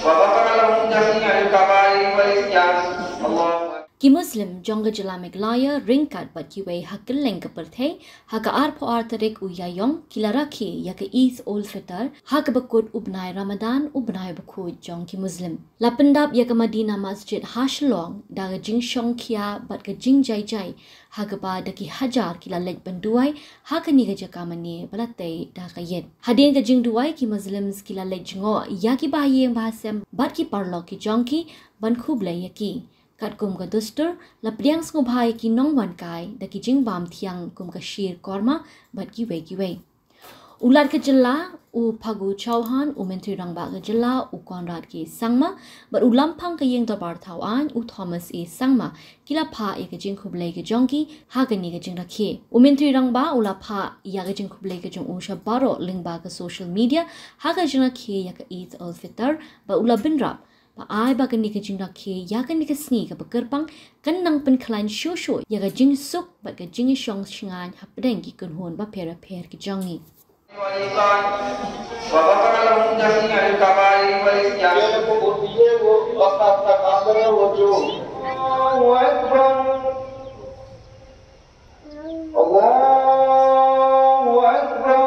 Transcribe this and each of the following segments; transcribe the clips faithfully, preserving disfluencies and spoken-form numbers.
وغفر لهم جميع الكبائر والإسيان. الله أكبر. Ki Muslim jong ka jylla Meghalaya ryngkat bad kiwei ha kylleng ka pyrthei, ha ka arphew ar tarik u Ïaïong ki la rakhe ïa ka Eid ul Fitr, ha kaba kut u bnai Ramadan, u bnai bakhuid jong ki Muslim. La pyndap ïa ka Madina Masjid ha Shillong da ka jingshongkhia bad ka jingjai jai, ha kaba da ki hajar ki la leit ban duwai ha kane ka jaka mane ba la tei da ka ïit. Hadien ka jingduwai, ki Muslims ki la leit jngoh ïa ki bahaïing bahasem bad ki paralok ki jong ki ban khublei ïa ki. Katkum ka dustur, la pdiang sngewbha ïa ki nongwan kai da ki jingbam thiang kum ka sheer korma bad kiwei kiwei. U Lat ka jylla u Phagu Chauhan, u Myntri Rangbah ka jylla u Conrad K Sangma, bad u Lamphang ka Ïing Dorbar Thawaiñ u Thomas A Sangma ki la phah ïa ka jingkhublei ka jong ki ha kane ka jingrakhe. U Myntri Rangbah u la phah ïa ka jingkhublei ka jong u sha baroh lyngba ka social media ha ka jingrakhe ïa ka Eid ul Fitr, bad u la bynrap ba ai ba kane ka jingrakhe ïa kane ka sngi kaba kyrpang kan nang pynkhlaiñ shuh shuh ïa ka jingsuk bad ka jingïashong shngaiñ hapdeng ki kynhun bapher bapher ki jong ngi. وغفر لهم جميع الكبائر والإسيان. الله أكبر. الله أكبر.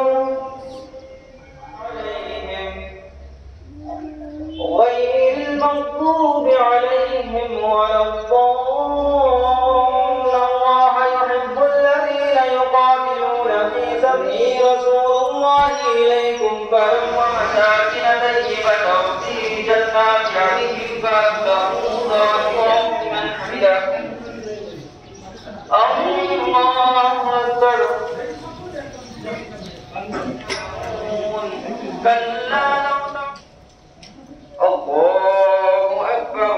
عليهم غير المغضوب عليهم ولا الضالين. الله يحب الذين يقاتلون في سبيله. رسول الله إليكم فلما مساكن طيبة في جنات عدن فأكثروا ذلك. لمن حمده. الله أكبر. كلا لو تعلمون. الله أكبر.